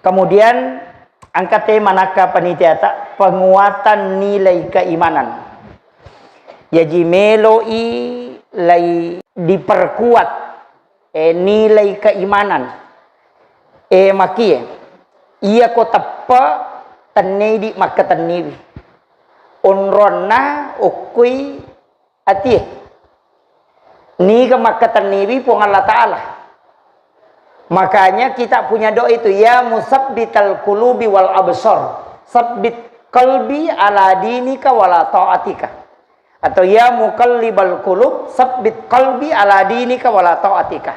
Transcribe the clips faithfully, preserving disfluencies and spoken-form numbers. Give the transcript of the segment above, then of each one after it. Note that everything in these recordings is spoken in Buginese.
Kemudian angka tema nakka panitiata, penguatan nilai keimanan. Jaji meloi lai diperkuat, eh, nilai keimanan. Eh, makie, iya ko teppe, tennedi makkatenniwi. Onronna okkui atie. Niga makkatenniwi Puang Allah Ta'ala. Makanya kita punya doa itu, "Ya musabbital qulubi wal absar, sabbit qalbi ala dinika wala ta'atika." Atau, "Ya muqallibal qulub, sabbit qalbi ala dinika wala ta'atika."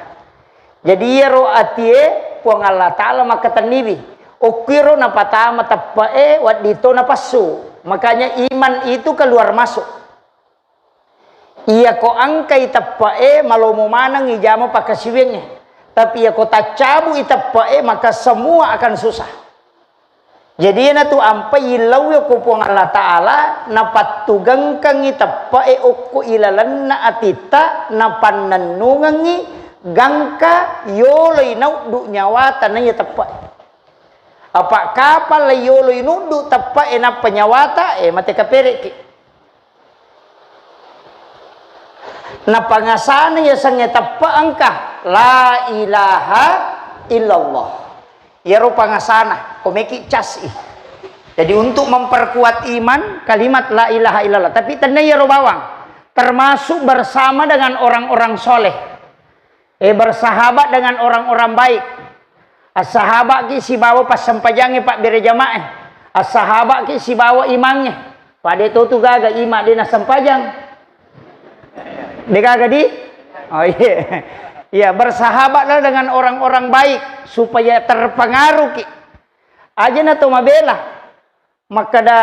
Jadi, iyaro atie Puang Allah Ta'ala makkatenniwi. Okkuiro napatama teppe'e, wedding to napassu. Makanya iman itu keluar masuk. Iyako engkai teppe'e, malomo maneng ijama pakkasiwiangnge. Tapi iyako taccabu'i teppe'e, maka semua akan susah. Jadi, iyanatu ampai illauwi ko Puang Allah Ta'ala, napattugengkengngi teppe'e okko ilalenna atitta, napannennungengngi gangka yoloi nauddu nyawata naiya teppe'e. Apa kapang la yoloi nuddu teppe'e nappa nyawata, eh, mate kapere'ki. Napangasana yasengnge teppe engka, la ilaha illallah. Iyaro pangasana, komeki cas i. Jadi, untuk memperkuat iman, kalimat la ilaha illallah. Tapi tenna iyaro bawang, termasuk bersama dengan orang-orang soleh. Eh, bersahabat dengan orang-orang baik. Assahaba'ki sibawa passempajangnge pabbere jama'e. Assahaba'ki sibawa imangnge. Pade to tu gaga ima de nassempajang. De gaga di? Oh, iya. Iya, bersahabatlah dengan orang-orang baik supaya terpengaruh ki. Aja na to mabela. Makkeda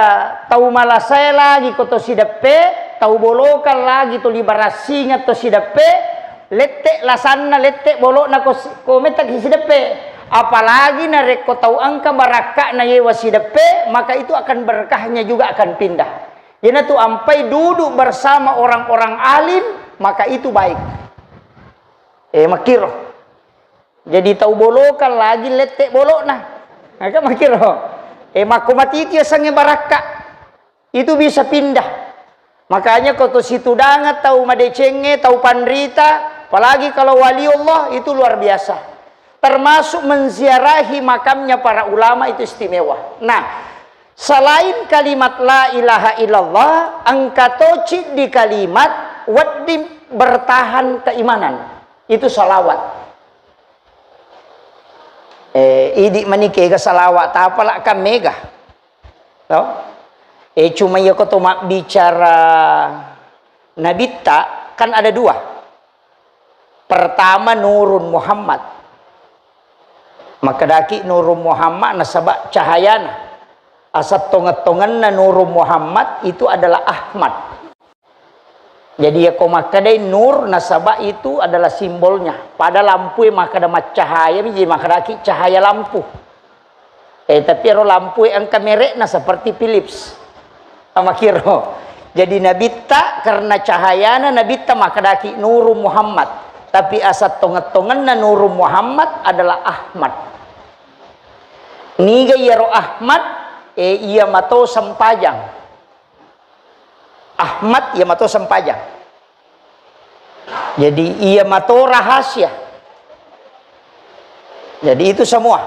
tau malasae lagi ko to sideppe, tau bolokang lagi to libarassingeng to sideppe, lette lasanna, lette bolokna ko si-, ko mettaki sideppe. Apalagi narekko tau engka barakka'na yewa sideppe, maka itu akan berkahnya juga akan pindah. Iyanatu ampai duduk bersama orang-orang alim, maka itu baik. Eh, makkiro. Jadi tau bolokang lagi lette bolokna. Maka makkiro. Eh, makko matiti yasengnge barakka. Itu bisa pindah. Makanya ko to situdangeng tau madecengnge, tau panrita, apalagi kalau wali Allah itu luar biasa. Termasuk menziarahi makamnya para ulama itu istimewa. Nah, selain kalimat la ilaha illallah, engka to ciddi kalimat wedding bertahan keimanan. Itu salawat. Eh, idi mani kega salawat, tapala kan mega. To? Eh, cuma iya ko to mabbicara nabitta, kan ada dua. Pertama, Nurun Muhammad. Makkedaki Nurun Muhammad nasaba cahayana. Asal tongeng-tongenna Nurun Muhammad itu adalah Ahmad. Jadi, yako makkedai nur, nasaba itu adalah simbolnya. Pada lampue makkeda maccahaya, jadi makkedaki cahaya lampu. Eh, tapi ero lampue engka merekna seperti Philips. Amakiro. Jadi, nabitta karena cahayana nabitta makkedaki Nurun Muhammad. Tapi asal tongeng-tongenna Nurun Muhammad adalah Ahmad. Niga iyaro Ahmad? Eh, iya mato sempajang. Ahmad iya mato sempajang. Jadi, iya mato rahasia. Jadi, itu semua.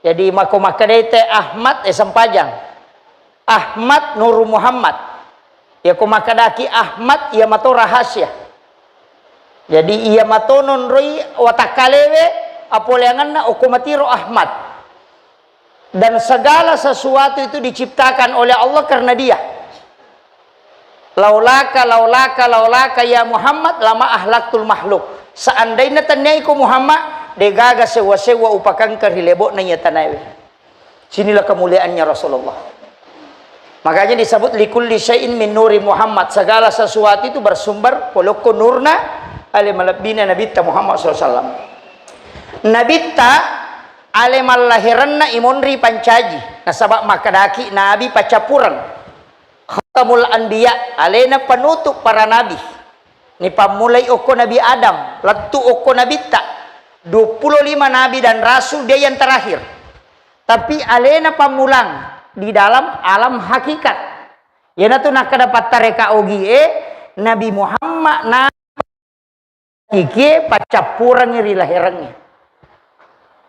Jadi, mako makkedai te Ahmad, eh, sempajang. Ahmad Nurun Muhammad. Yako makkedaki Ahmad, iya mato rahasia. Jadi, iya mato nonroi watakkalewe, apoleangenna okko matiro Ahmad. Dan segala sesuatu itu diciptakan oleh Allah karena Dia. Laulaka, laulaka, laulaka ya Muhammad, lama ahlaktul makhluk. Seandainya tenniaiko Muhammad, degaga sewwa-sewwa upakangka ri lebo'na iya tanaewe. Sinilah kemuliaannya Rasulullah. Makanya disebut likulli syai'in min nuri Muhammad. Segala sesuatu itu bersumber polokko nurna ale malebbina Nabitta Muhammad sallallahu alaihi wasallam. Nabitta ale mallahiranna imonri pancaji. Nasaba makkedaki Nabi paccappureng. Khatamul Anbiya, alena penutup para nabi. Nipammulai okko Nabi Adam, lettu okko Nabitta. Dua puluh lima nabi dan rasul, dia yang terakhir. Tapi alena pammulang di dalam alam hakikat. Iyanatu nakkeda pattareka ogie, Nabi Muhammad na hakikie paccappurengngi ri laherengnge.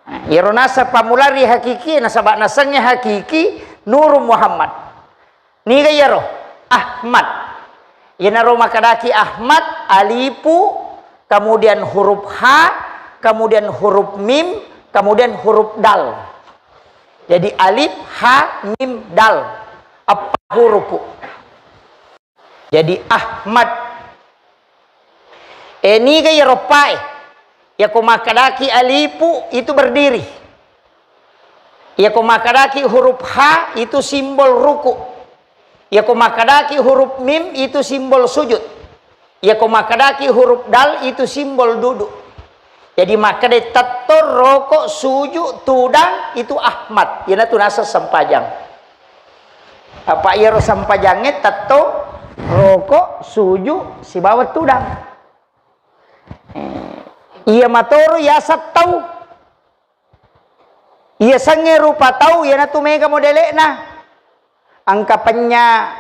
Nah, iyaro naseng pammulang ri hakikie, nasaba nasengnge hakiki Nuru Muhammad. Niga iyaro? Ahmad. Iyanaro makkedaki Ahmad, alifu, kemudian huruf ha, kemudian huruf mim, kemudian huruf dal. Jadi alif, ha, mim, dal. Eppa hurufu. Jadi Ahmad. E, niga iyaro pae? Yako makkedaki alifu itu berdiri. Yako makkedaki huruf ha itu simbol ruku. Yako makkedaki huruf mim itu simbol sujud. Yako makkedaki huruf dal itu simbol duduk. Jadi makkeda tetto, roko, suju, tudang itu Ahmad. Iyanatu naseng sempajang. Apa iyaro sempajangnge tetto, roko, suju, sibawa tudang. Eh, iya matoro yaseng tau. Iya sengnge rupa tau, iyanatu mega modele'na. Engka penya,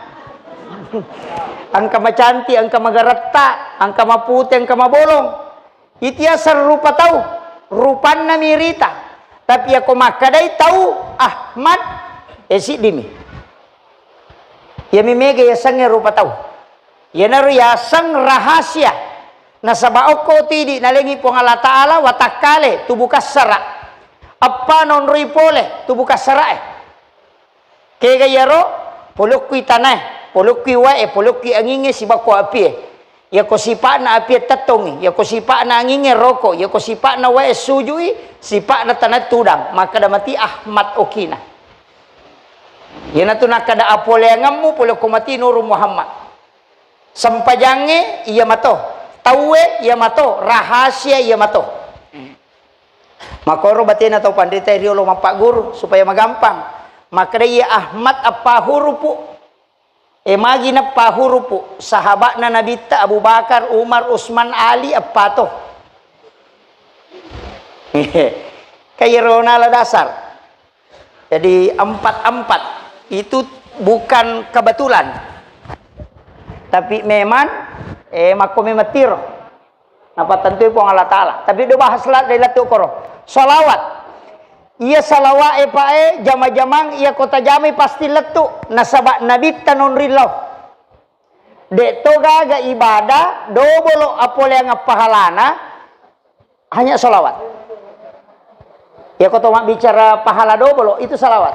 engka macanti, engka magaretta, engka mapute, engka mabolong. Itu yaseng rupa tau, rupanna mirita. Tapi yako makkedai tau Ahmad, e siddimi. Iyami mega yasengnge rupa tau. Iyanaro yaseng rahasia. Nasaba okko tu idi nalengi Puang Allah Ta'ala watakkale tubu kassara. Eppa naonroi pole tubu kassarae. Kega iyaro, polokkui tanae, polokkui wae, polokkui angingnge, sibakko apie. Yako sipa'na apie tettongngi, yako sipa'na angingnge roko, yako sipa'na wae sujui, sipa'na tanae tudang. Makkeda mati Ahmad okina. Iyanatu nakkeda apoleangemmu pole ko mati Nuru Muhammad. Sempajangnge iya mato, tauwe iya mato, rahasia iya mato. Makoro batena tau panrita riolo mappagguru supaya magampang. Makkeda iya Ahmad eppa hurufu. E magi neppa hurufu? Sahaba'na Nabitta Abu Bakar, Umar, Usman, Ali eppa to. Kairona la dasar. Jadi empat-empat itu bukan kebetulan. Tapi memang, eh, makko memang tiro. Napattentui Puang Allah Ta'ala. Tapi do bahas la dai lettu koro. Salawat. Iya salawat e pae jama-jamang iya kota jamai pasti lettu. Nasaba Nabitta nonri lao. De to gaga ibadah, dobolo apoleang pahalana, hanya salawat. Yako to mabbicara pahala dobolo, itu salawat.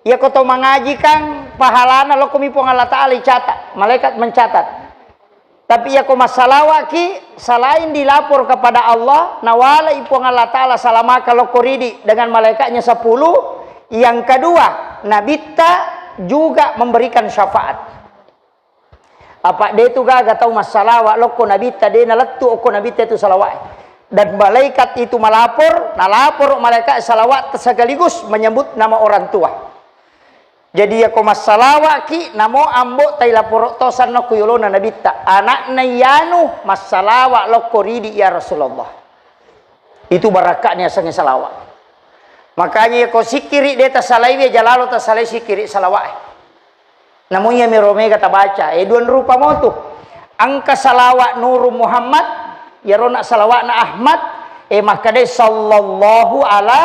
Yako to mangaji kan pahalana lokkomi Puang Allah Ta'ala icatat, malaikat mencatat. Tapi yako massalawaki, selain dilapor kepada Allah, nawalai Puang Allah Ta'ala salamaka lokko ridi dengan malaikatnya sepuluh. Yang kedua, Nabitta juga memberikan syafaat. Apa de tu gaga tau massalawa lokko Nabitta, de nalettu okko Nabitta itu salawat. Dan malaikat itu melapor, nalapor malaikat salawat sekaligus menyebut nama orang tua. Jadi yako massalawaki, namo ambo tai laporo to sanno ku yolona Nabitta, anakna yanu massalawa lokko ridi ya Rasulullah. Itu barakaknya asengnge salawat. Makanya yako sikkiri de tasalaiwi, jalalo tasalai sikkiri salawat. Namu iyami ro mega tabaca, e, duan rupa motu. Engka salawat Nuru Muhammad, iyarona salawatna Ahmad, e, makkedai sallallahu ala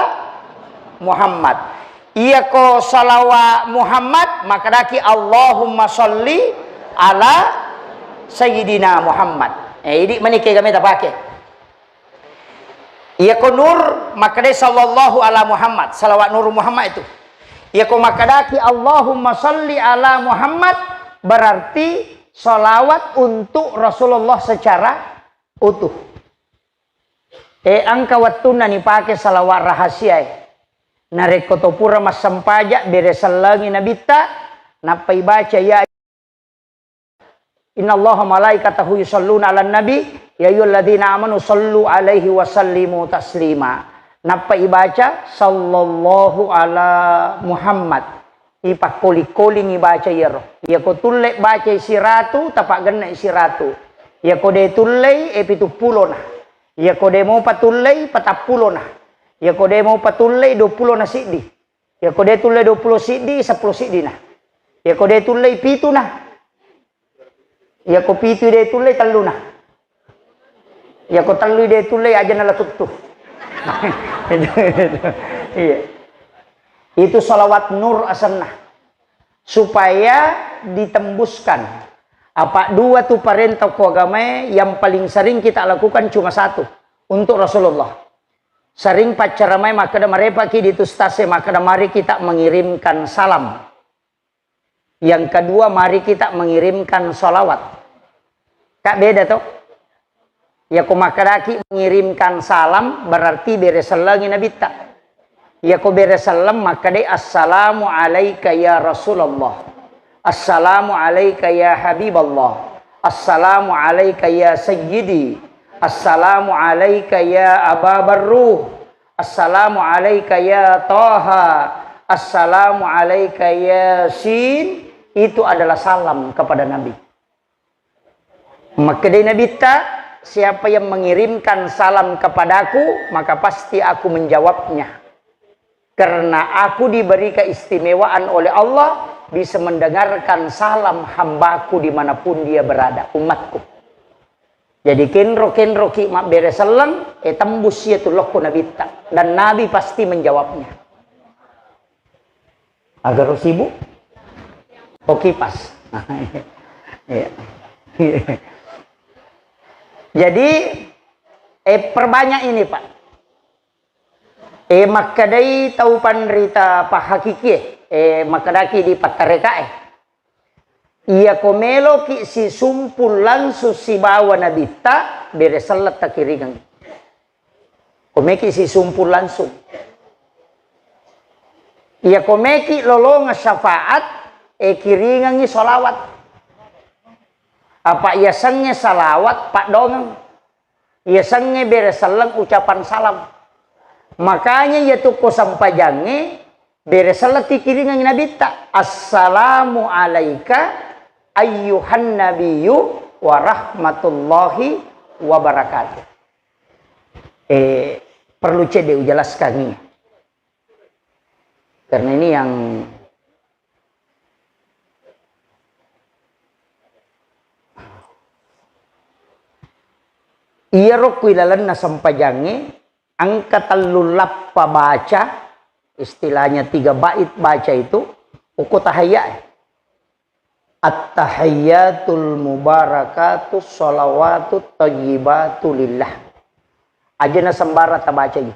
Muhammad. Iyako salawat Muhammad, makkedaki Allahumma salli ala Sayyidina Muhammad. E, idi mani kega meta pake. Iyako Nur, makkedai sallallahu ala Muhammad, salawat Nur Muhammad itu. Iyako makkedaki Allahumma salli ala Muhammad, berarti salawat untuk Rasulullah secara utuh. E, engka wettunna nipake salawat rahasia e. Narekko to pura massempaja, bere sellengi Nabitta, nappa ibaca ya Innallaha malaikatahu yusalluna 'alan nabi, ya ayyuhalladzina amanu sallu 'alaihi wa sallimu taslima. Nappa ibaca sallallahu ala Muhammad. Ipakkoli-kolingi baca iyaro. Iyako tulle bacai siratu, tapaggenna siratu. Iyako de tullei, e, pitu pulona. Iyako de mopa tullei, patappulo na. Iyako de mopa tullei, dua pulo na siddi. Iyako de' tullei duappulo siddi, seppulo siddina. Iyako de' tullei pituna. Iyako pitu de' tullei telluna. Iyako tellu de' tullei aja' nalatuttu. Iya. Itu salawat nur asenna. Supaya ditembuskan. Apa' dua tu parenta ko agamae yang paling sering kita lakukan cuma satu. Untuk Rasulullah. Sering paccaramae makkeda, marepaki di tu ustaz e makkeda, mari kita mengirimkan salam. Yang kedua, mari kita mengirimkan salawat. Kak, beda to? Iyako makkedaki mengirimkan salam, berarti bere sellengi nabitta. Iyako bere selleng makkedai, "Assalamu alaika ya Rasulullah. Assalamu alaika ya Habiballah. Assalamu alaika ya Sayyidi. Assalamu alaika ya Aba Barruh. Assalamu alaika ya Taha. Assalamu alaika ya Sin." Itu adalah salam kepada Nabi. Makkedai Nabitta, "Siapa yang mengirimkan salam kepadaku, maka pasti aku menjawabnya. Karena aku diberi keistimewaan oleh Allah, bisa mendengarkan salam hambaku dimanapun dia berada, umatku." Jadi kenro-kenroki mabbere selleng, e tembus iyatu lokko Nabitta. Dan Nabi pasti menjawabnya. Agaro sibuk? Oh, kipas. Iya. Jadi, eh, perbanyak ini, Pak. Eh, makkedai tau panrita pahakikie, eh, makkedaki di pattarekae. Iyako meloki sisumpul langsung sibawa Nabitta, bere selleng takiringengngi. Ko meki sisumpul langsung. Iyako meki lolongeng syafaat, e kiringengngi salawat. Apa iyasengnge salawat paddongeng. Iyasengnge bere selleng ucapan salam. Makanya iyatu ko sempajangnge, bere selleng tikiringengngi Nabitta, "Assalamu alaika ayyuhan nabiyyu wa rahmatullahi wa barakatuh." Eh, perlu cedde ujelaskan ini. Karena ini yang iyaro ku ilalenna sempajangnge, engka tellu lappa baca, istilahnya tiga bait baca itu, uku tahayya. At-tahiyyatul mubarakatus shalawatut thayyibatu lillah. Aja na sembarang tabaca iya.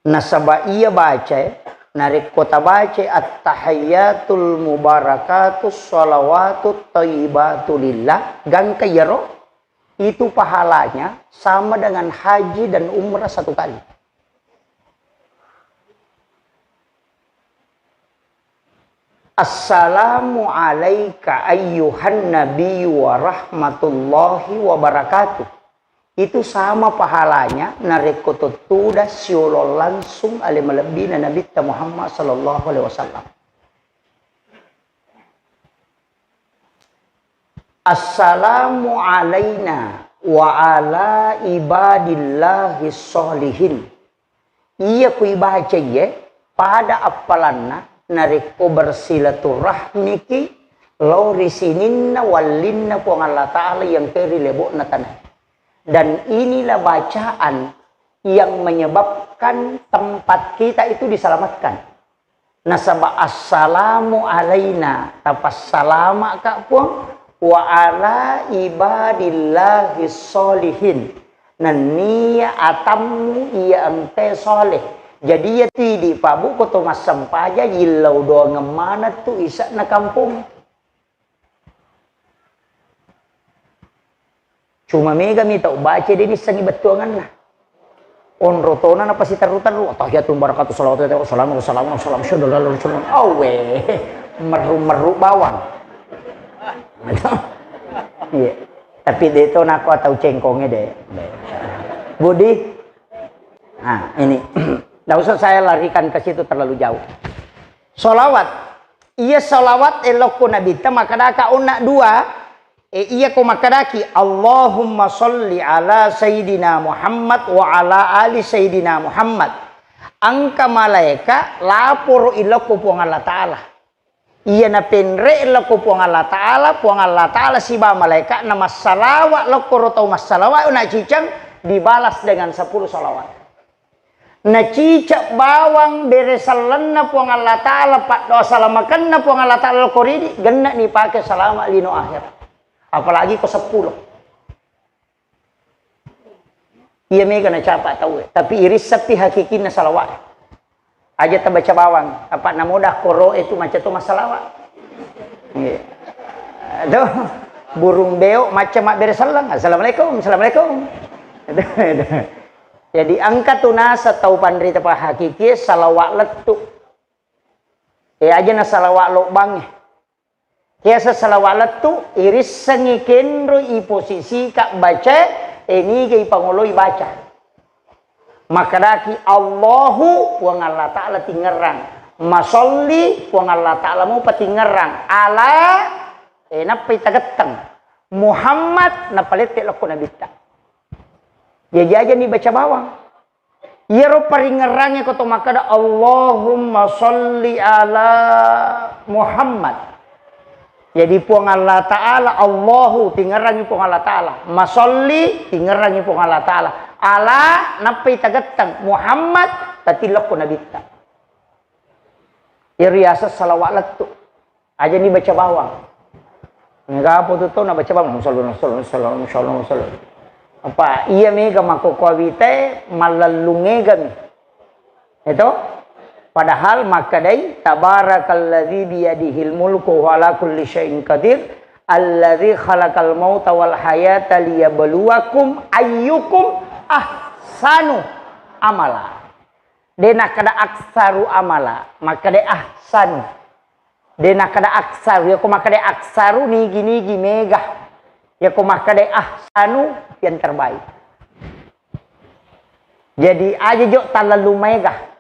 Nasaba iya bacae, narekko tabacae at-tahiyyatul mubarakatus shalawatut thayyibatu lillah, gangka iyaro, itu pahalanya sama dengan haji dan umrah satu kali. Assalamu alaika ayyuhan nabiyyu wa rahmatullahi wa barakatuh. Itu sama pahalanya narekko tuttuda siolo langsung ale malebbina Nabitta Muhammad sallallahu alaihi wasallam. Assalamu alaina wa ala ibadillahi sholihin. Iya ku ibaca iye, pada appalanna narekko bersilaturahmiki lao ri sininna wallinna Puang Allah Ta'ala yang ke ri lebo'na tanae. Dan inilah bacaan yang menyebabkan tempat kita itu diselamatkan. Nasaba assalamu alaina, tapassalama'ka Puang, wa ala ibadillahi sholihin, nenniya atammu iya engkae soleh. Jadi iya tu idi' Pak Bu, ko to massempajang, yillau doangeng maneng tu ise'na kampong. Cuma mega mi tau baca de' nissengngi bettuanganna. Onro tona napasiterru-terru, "Attahiyatul mubarakatuh, salawatu, salamu, salamu, salamu, syahadu, lalu, salamu." Awe, merru-merru bawang. Iya. Tapi de' to nako atau cengkonge de'. Budi, nah, ini. Nggak usah saya larikan ke situ terlalu jauh. Salawat. Iya salawat elokko Nabitta makkadaka onna dua, e, iyako makkadaki, "Allahumma sholli ala Sayyidina Muhammad wa ala ali Sayyidina Muhammad." Engka malaeka laporo ilokko Puang Allah Ta'ala. Iya napenre lokko Puang Allah Ta'ala, Puang Allah Ta'ala siba malaeka'na massalawa lokko ro tau massalawa, naciceng dibalas dengan sepuluh salawat. Naciceng bawang bere sellenna Puang Allah Ta'ala, paddoa salamakenna Puang Allah Ta'ala lokko ridi, genna nipake salama lino akhirat. Apalagi ko sepuluh. Iya mega nacapa tauwe, tapi irissappi hakikinna salawat. Aja tabaca bawang, apa namoda koro itu macca to massalawa. Iya. Tuh, burung beo macca mabbere selleng. Assalamualaikum, assalamualaikum. Jadi engka tu nasa tau panrita pa hakiki salawat lettu. Eh, aja na salawat lobbangnge. Kiasa salawat lettu, irissengngi kenro iposisika baca, e niga ipangoloi baca. Makkedaki, Allahu, Puang Allah Ta'ala tingerrang. Masolli, Puang Allah Ta'ala mupa tingerrang. Ala, e, nappai tagetteng. Muhammad, napalette lokko nabitta. Jaji aja ni baca bawang. Iyaro paringngerangnge ko to makkeda, "Allahumma sholli ala Muhammad." Jadi Puang Allah Ta'ala, Allahu, tingerangi Puang Allah Ta'ala. Masolli, tingerangi Puang Allah Ta'ala. Ala, nappai tagetteng. Muhammad, tatillokko nabitta. Iyaro riaseng salawat lettu. Aja ni baca bawang. Mega apa tu tau na baca bawang? Sallallahu, sallallahu, sallallahu, sallallahu, sallallahu. Apa iya mega makkokkoe wite mallellung egami. Itu? Padahal makkedai, "Tabarakalladzi biyadihil mulku wa huwa ala kulli syai'in qadir, alladzi khalaqal mauta wal hayata liyabluwakum ayyukum ahsanu amala." De nakkeda aksaru amala, makkeda ahsanu. De nakkeda aksaru, yako makkeda aksaru nigi-nigi mega. Yako makkeda ahsanu yang terbaik. Jadi aja jo talalu mega.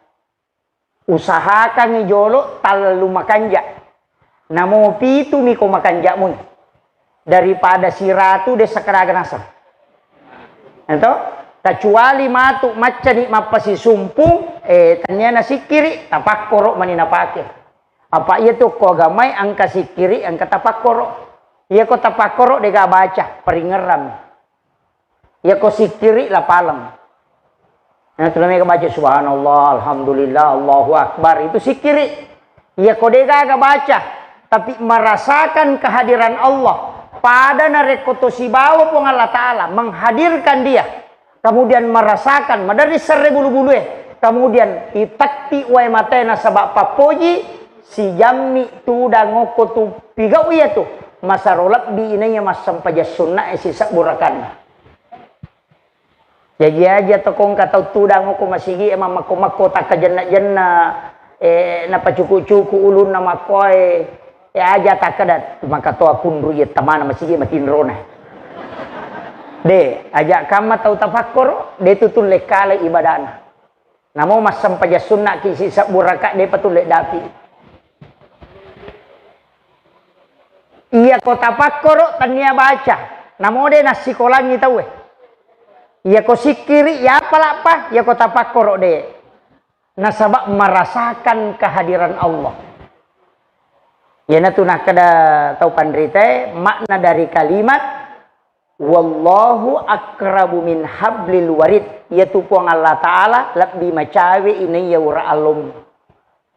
Usahakangi jolo talalu makanja. Namo pitu miko makanja mui. Daripada siratu de sakaraga naseng. Ento? Kecuali matu maccani mappasisumpung, eh, tania nasikkiri, tapakkoro mani napake. Apa iya tu ko agamai engka sikkiri, engka tapakkoro. Iya ko tapakkoro dega baca, paringerrang. Iya ko sikkiri lapaleng. Nah, tu namanya baca subhanallah, alhamdulillah, Allahu akbar. Itu sikkiri. Iya ko degaga baca, tapi merasakan kehadiran Allah. Pada narekko to sibawa Puang Allah Ta'ala menghadirkan dia. Kemudian merasakan, maderri serre bulu-bulue. Kemudian itekki wae matena sabak pappoji, sijammi tudang okko tu pigau iya tu. Masaro lebbi inaiya massempajang sunna e sisebbu rakanna. Jaji aja to kongka tau tudang okko masigi e mammakko-makko takkajenna-jenna, eh, napacuku-cuku ulunna makkoe, eh, aja takkeda maka to akunru iya tamana masigi matinrona. De, aja kamma tau tapakkoro, de tu tulle kale ibadana. Namo massempajang sunna ki sisebbu raka de patulle dapi. Iya ko tapakkoro tania baca, namo de nassikolangi tauwe. Iya ko sikkiri, ya palappa, iya ko tapakkoro de. Nasaba merasakan kehadiran Allah. Iyanatu nakkeda tau panritae, makna dari kalimat, "Wallahu aqrabu min hablil warid." Iyatu Puang Allah Ta'ala lebbi macawe inaiya ura allommu.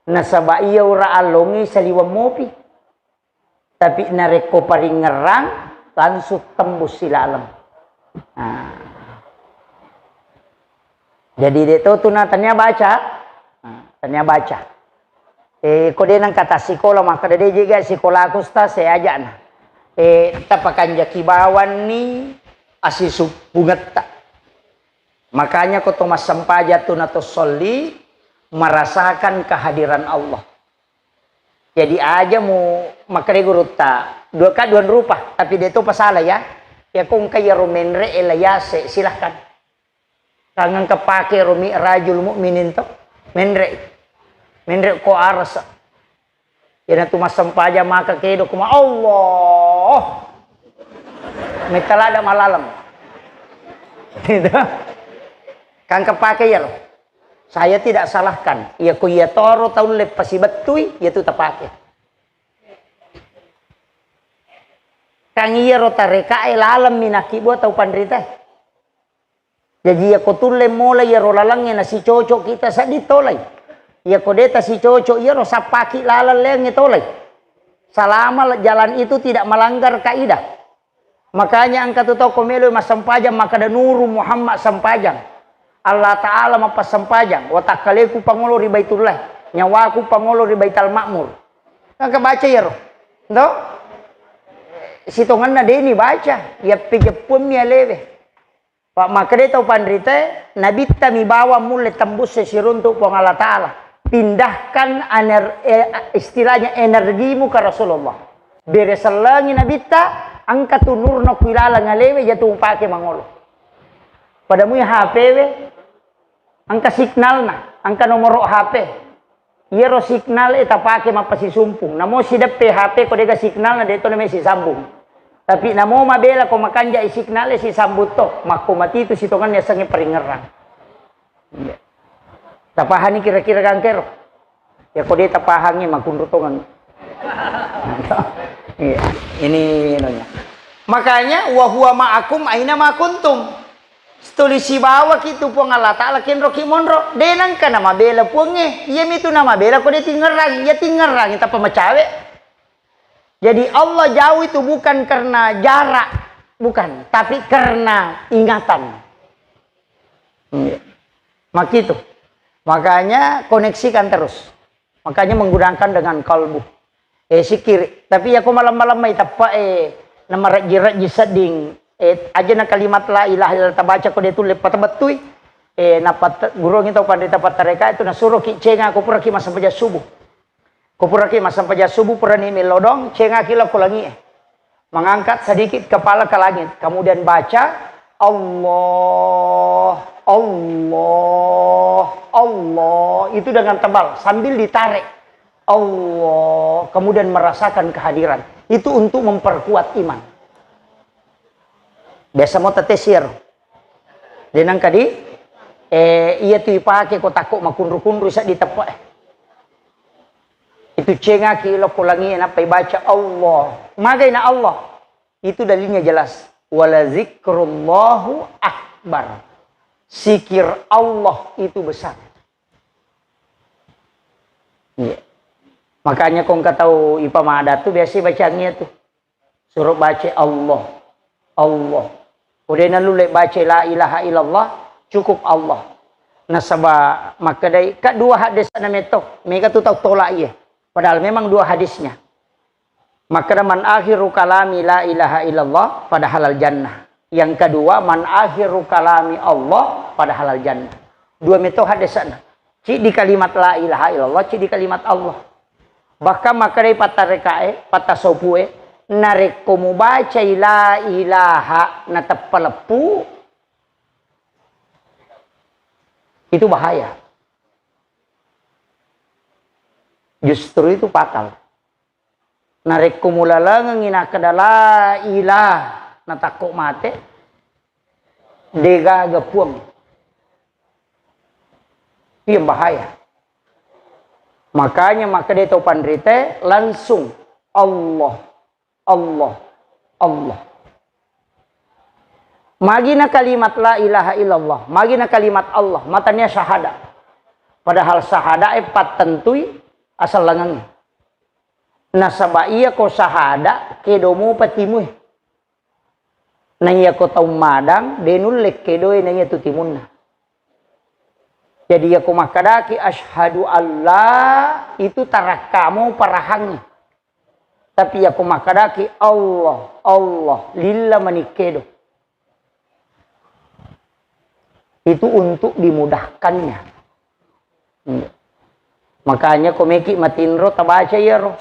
Nasaba iya ura allongnge saliweng mopi. Tapi narekko paringngerang, langsung tembus silaleng. Nah. Jadi de to tuna tania baca. Nah, tania baca. Eh, ko de nengka tassikola, makkeda de jega sikolaku, Ustaz, saya ajana. Eh, tapakanjaki bawanni asisuppungetta. Makanya ko to massempajang tu na to solli, merasakan kehadiran Allah. Jadi aja mu makkeda gurutta, dua ka dua rupa, tapi de to pasala ya. Ya ko engka iyaro menre e la yase, silahkan. Tangang kepake ro Mi'rajul Mukminin to. Menre. Menre ko arasa. Iyanatu massempajang maka kedo kuma Allah. Metalada malaleng. Gitu. Kang kepake iyaro. Saya tidak salahkan. Iya ko iya toro taulle pasibettui, iya tu tapake. Kan iyaro tarekae lalemmi nakkibua tau panritae. Jaji, iyako tulle mola iyaro lalengnge nasicoco kita sedding tolai. Iyako de tasicoco iyaro sappaki laleng leangnge tolai. Selama jalan itu tidak melanggar kaidah. Makanya engka tu tau ko melo massempajang makkeda Nuru Muhammad sempajang. Allah Ta'ala mappassempajang. Watakkaleku pangolo ri Baitullah. Nyawaku pangolo ri Baital Ma'mur. Engka baca iyaro. Ndo? Sitongenna deni baca. Iya pejeppuammi alewe. Pak, makkedai tau panritae, Nabitta mi bawang mulle tembus siruntuk Puang Allah Ta'ala. Pindahkan ener-, eh, istilahnya energimu ke Rasulullah. Bere sellengi Nabitta, engka tu nurna ku ilaleng alewe, jatu mupake mangolo. Pada mui H P we, engka signalna, engka nomoro H P. Iyaro signal e tapake mappasisumpung. Namo sideppe H P ko dega signal na deto name sisambung. Tapi namo mabela ko makanjai signal e sisambung to, makko matitu sitongenna yasengnge paringerrang. Iya. Tapahani kira-kira gangkero? Ya ko de tapahangi makunru tongang. Iya. Ini nonya. Makanya wa huwa ma'akum aina ma kuntum. Tuli sibawaki tu Puang Allah Ta'ala kenroki monro. De nengka namabela Puangnge. Iyami tu namabela ko de tingerang. Iya tingerang tappa macawe. Jadi Allah jauh itu bukan karena jarak, bukan, tapi karena ingatan. Iya. Makitu. Makanya koneksikan terus. Makanya menggunakan dengan kalbu. Eh, sikiri. Tapi ya ko malam-malam mai teppa, eh, namarejji-rejji sedding. Eh, aja na kalimat la ilaha illallah tabaca ko de tulle patebettui. Eh, napa te-, gurungi tau pandita pattareka itu nasuroki cenga ko puraki massempajang subuh. Ko puraki massempajang subuh purani melodong, cengaki lao ko langi e. Mengangkat sedikit kepala ke langit, kemudian baca, "Allah, Allah, Allah." Itu dengan tebal, sambil ditarik. Allah, kemudian merasakan kehadiran. Itu untuk memperkuat iman. Biasa mo tetesir. Denang kadi, eh, iya tu ipake ko takko makunru-kunru seddi teppe. Itu cengaki lao ko langi e, nappa ibaca Allah. Magai na Allah. Itu dalilnya jelas. Wala zikrullahu akbar. Zikir Allah itu besar. Iya. Makanya ko engka tau ipamada tu biasa bacangngi tu. Suro baca Allah. Allah. Ko de nalulle baca la ilaha illallah, cukup Allah. Nasaba makkedai, ka dua hadis na metto, mega tu tau tolak iye. Padahal memang dua hadisnya. Makkeda, "Man akhiru kalami la ilaha illallah, padahal al jannah." Yang kedua, "Man akhiru kalami Allah, padahal al jannah." Dua metto hadisna. Ciddi kalimat la ilaha illallah, ciddi kalimat Allah. Bahkan makkedai pattarekae, pattasoppue, narekko mubacai la ilaha nateppa leppu, itu bahaya. Justru itu fatal. Narekko mulalengengngi nakkeda la ilah natakko mate, degaga puang. Iya bahaya. Makanya makkeda tau panrite langsung Allah, Allah, Allah. Magina kalimat la ilaha illallah, magina kalimat Allah, matania syahadat. Padahal syahadat e pattentui asellengengnge. Nasaba iya ko sahada, kedo mupa timue. Na iya ko tau madang, de nulle kedoe na iya tu timunna. Jadi iya ko makkedaki asyhadu alla, itu tarakkamu parahangngi. Tapi iya ko makkedaki Allah, Allah, lilla mani kedo. Itu untuk dimudahkannya. Iya. Makanya ko meki matinro tabaca iyaro.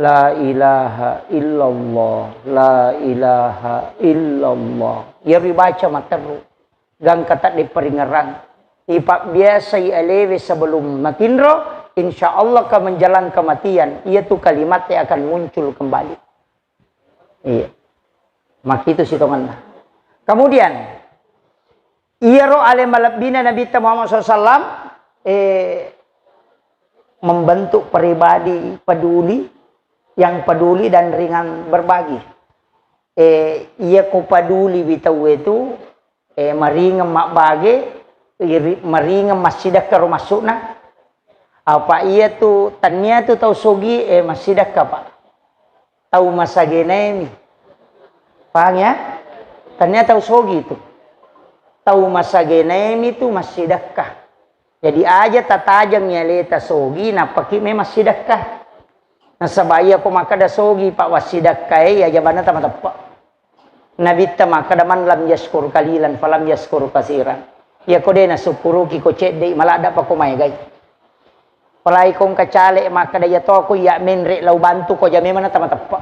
La ilaha illallah, la ilaha illallah. Iyaro ibaca materru. Gangka tadde paringerang. Ipabbiasai alewe sebelum matinro, insya Allah ka menjelang kematian, iyatu kalimat yang akan muncul kembali. Iya. Makitu sitongenna. Kemudian, iyaro ale malebbina Nabitta Muhammad sallallahu alaihi wasallam, eh, membentuk pribadi peduli, yang peduli dan ringan berbagi. Eh, iya ko peduli wi tau itu, eh, maringeng mabbage, iri-, maringeng massidekka ro maksudna. Apa iya tu, tania tu tau sogi, eh, massidekka, Pak. Tau masagenaemi. Paham ya? Tania tau sogi tu. Tau masagenaemi tu massidekka. Jadi aja tatajeng aleta sogi, nappaki memang sidekka. Nasaba iya ko makkeda sogi, Pak, wassidekka e, iya jabanna tamateppa. Nabitta makkeda, "Man lam yaskur kalilan, falam yaskur kasiran." Iya ko de nasukkuruki ko cedde, maladda pa ko maegai. Apalagi ko engka caleg makkeda, "Iya to ko iya menre lao bantu ko ja memang na tamateppa."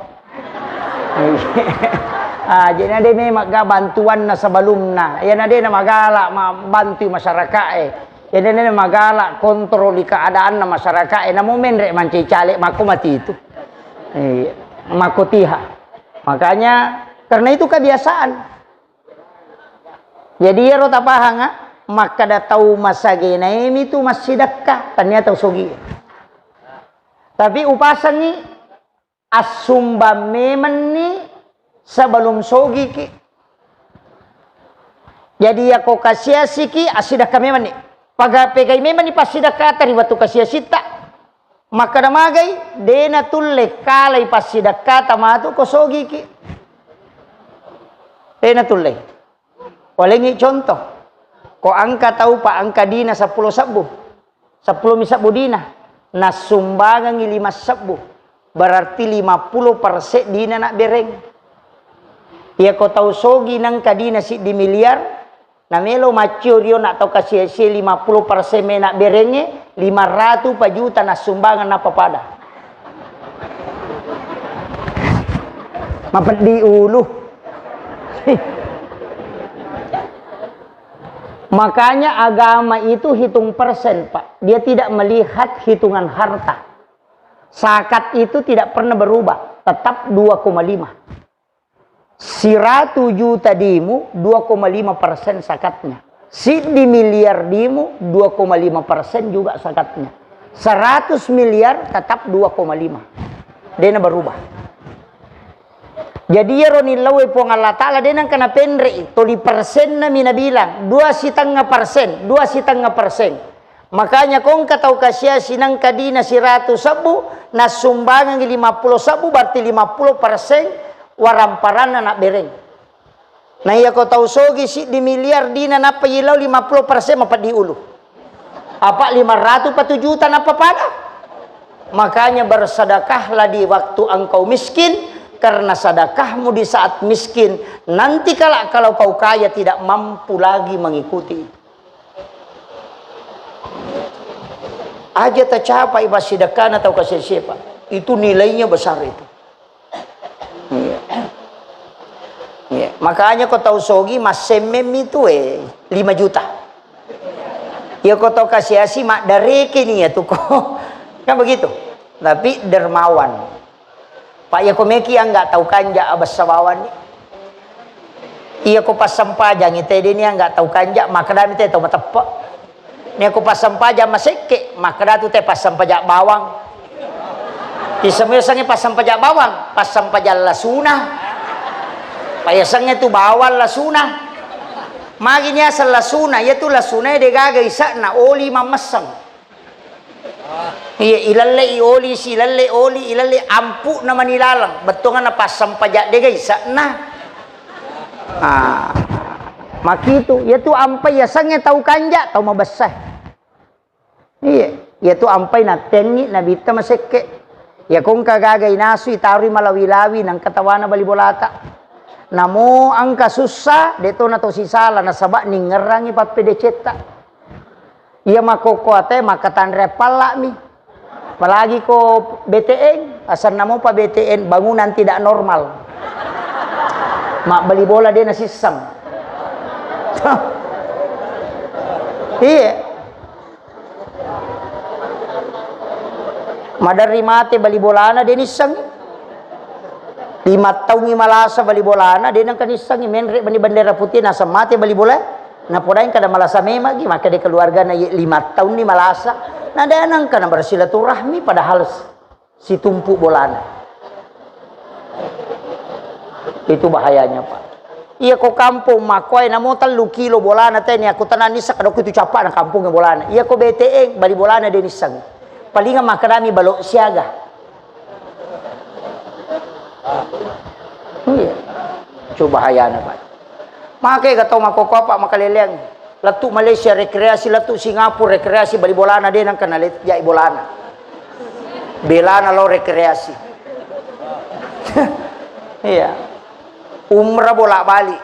Ah, jadi na de memang ga bantuanna sebelumna. Iya na de na magala ma-, bantu masyarakat e. Jadi na de na magala kontroli keadaanna masyarakat e. Namo menre mancaji caleg mako mati itu. Iya, mako tiha. Makanya karena itu kebiasaan. Jadi iyaro tapahanga, makkeda tau masagenaemi tu massidekka, tania tau sogi. Tapi upasengi assumbang memenni sebelum sogiki. Jadi yako kasiasiki assidekka memenni. Paga pegai memenni passidekkata ri wettu kasiasitta. Makkeda magai, de natulle kalai passidekkata matu ko sogiki. De natulle. Walengngi contoh. Ko engka tau pa engka dina seppulo sebbu. Seppulo mi sebbu dina. Nassumbangengngi lima sebbu. Berarti lima puluh persen dina nabbereng. Iya ko tau sogi nengka dina siddi miliar, namelo maccio rio na tau kasiasie lima puluh persen mena berengnge, lima ratu pa juta nassumbangeng nappa pada. Mapeddi ulu. Makanya agama itu hitung persen, Pak. Dia tidak melihat hitungan harta. Zakat itu tidak pernah berubah, tetap dua koma lima. Siratu juta dimu, dua koma lima persen zakatnya. Siddi miliar dimu, dua koma lima persen juga zakatnya. Seratus miliar tetap dua koma lima. Dena berubah. Jadi iyaro nillaue Puang Allah Ta'ala de nengka napenre'i, toli persenna mi nabilang, dua sitengnga persen, dua sitengnga persen. Makanya ko engka tau kasiasi nengka dina siratu sebbu, nassumbangengngi lima puluh sebbu, berarti lima puluh persen waramparanna nabbereng. Na iya ko tau sogi siddi miliar dina nappa yillau lima puluh persen mapeddi ulu. Apa lima ratu pa tu juta nappa pada? Makanya bersedekahlah di waktu engkau miskin, karena sedekahmu di saat miskin, nanti kala kalau kau kaya tidak mampu lagi mengikuti. Aja tacapai passidekkana tau kasiasi, Pak. Itu nilainya besar itu. Iya. Iya. Makanya ko tau sogi massemmemmi tu, eh, lima juta. Ya ko tau kasiasi maddareke ni ya tu ko. Kan begitu. Tapi dermawan. Pak, iya ko meki angga tau kanja abessa bawang ni. Iya ko passempajang ite de ni angga tau kanja, makkeda mi te tau mateppe. Ni ko passempajang masekke, makkeda tu te passempajang bawang. Isemmi sengnge passempajang bawang, passempajang lasuna. Pak, iya sengnge tu bawang lasuna. Magi ni aseng lasuna, iya tu lasuna de gaga isa'na oli mammesseng. Iya, ilallei oli, si ilallei oli, ilallei ampu'na mani laleng. Bettuanna passempajang de gaga isa'na. Ah, makitu, iya tu ampai yasengnge tau kanja, tau mabessa. Iya, iya tu ampai nattengngi nabitta masekke. Iya ko engka gaga inasu itarui malawi-lawi nengka tawana bali bolata. Namo engka sussa, de to na to sisala nasaba ningngerangngi pappedecetta. Iya makkokkoe ate makkatanre palla'mi. Apalagi ko B T N, asenna mopa B T N, bangunan tidak normal. Mabbali bola de nasisseng. Iya. Maderri mate bali bolana de nissengngi. Lima taungngi malasa bali bolana de nengka nissengngi, menre mani bendera putih naseng mate bali bola. Napodaeng kada malasa memang gi, maka de keluargana ye lima tahun ni malasa. Nada nangka na bersilaturahmi padahal s-, situmpu bolana. Itu bahayanya, Pak. Iya ko kampung makkoe namo tellu kilo bolana teni aku tenang nissa kada itu capana kampungnya bolana. Iya ko B T N bali bolana de nissang. Palingan makkedami balok siaga. Iya. Coba hayana, Pak. Make ga tau makkokkoe, Pak, makaleleang. Lettu Malaysia rekreasi, lettu Singapura rekreasi, bali bolana de nangka nalet jai bolana. Belana lo rekreasi. Iya. Umrah bolak-balik.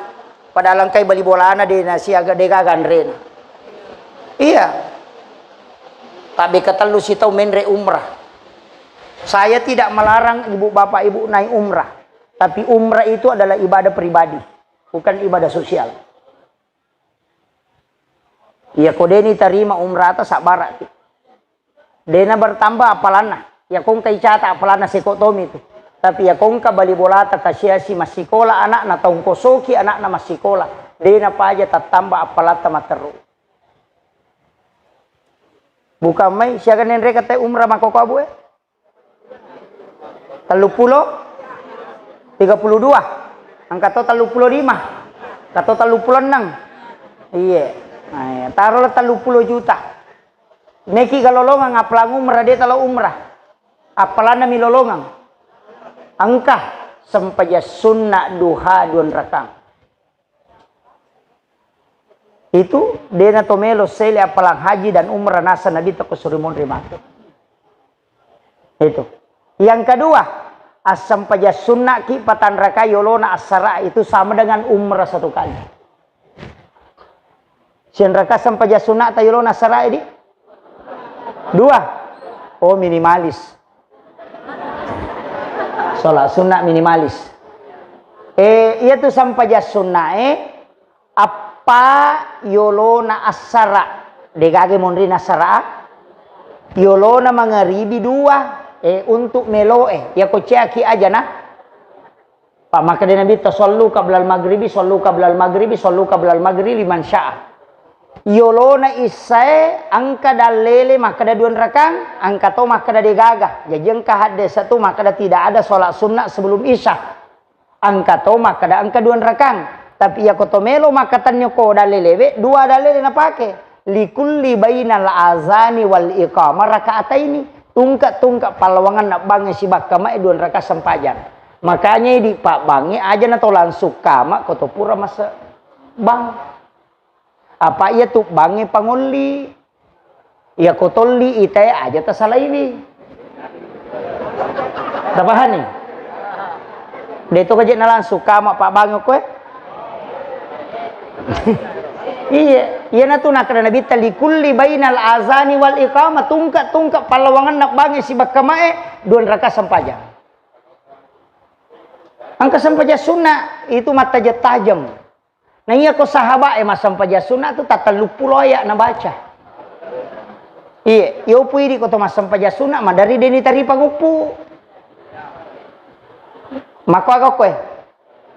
Padahal engkai bali bolana de nasiaga de gaga anrena. Iya. Tapi ketellu sitau menre umrah. Saya tidak melarang ibu bapak ibu naik umrah. Tapi umrah itu adalah ibadah pribadi, bukan ibadah sosial. Iya ko deni tarima umrata sabbaraki. Dena bertambah appalanna. Iya ko engka icata appalanna seko tomi tu. Tapi iya ko engka bali bolata kasiasi massikola anakna, taung kosoki anakna massikola. Dena paja tattambah appalatta matteru. Bukan mai siaga nenre kata umrah makkokkoe abu e. Telluppulo, tiga puluh dua, engka to telluppulo lima, engka to telluppulo enneng. Iye. Nah, iya. Tarolah telluppulo juta. Meki ga lolongang appalang umrah, de talo umrah. Appalanna mi lolongang. Engka sempajang sunna duha duan rakang. Itu dena to melo sele appalang haji dan umrah nasa Nabi teko suri monri mate. Itu. Yang kedua, assempajang sunnaki patanrakai yolona assara itu sama dengan umrah satu kali. Sianraka sempajang sunnata yolona assara di? Dua. Oh, minimalis. Sholat sunnah minimalis. Eh, iya tu sempajang sunnah, eh, appa yolona assara. Degage monri nassara. Yolona mangaribi dua, eh, untuk meloe. Iya ko ceaki aja na. Pak, makkeda Nabi, "Sallu qablal maghribi, sallu qablal maghribi, sallu qablal maghribi liman syaa." Yolona issae engka dallele makkeda duan rakang, engka to makkeda degaga. Jaji engka haddesa tu makkeda tidak ada sholat sunnah sebelum isya. Engka to makkeda engka duan rakang. Tapi iya ko to melo makkatenni ko dallelewe, dua dallele napake. Likulli bainal azani wal iqamah rakaataini. Tungke-tungke pallawangenna bangnge sibakka mae duan raka sempajang. Makanya idi pabbangnge aja na to langsung kama ko to pura mase bang. Apa iya tu bangnge pangolli. Iya ko tolli itae aja tasalaiwi. Tapahani? De to kaje na langsung kama pabbangnge koe. Iya, iya na tu nakkeda Nabi ta likulli bainal azani wal iqamah, tungke-tungke pallawangenna bangnge sibakka mae duan raka sempajang. Engka sempajang sunnah itu mattajeng-tajeng. Na iya ko sahabat e massempajang sunnah tu tatelluppulo ayat nabaca. Iya, yopu idi ko to massempajang sunnah madari deni tari panguppu. Makko aga koe?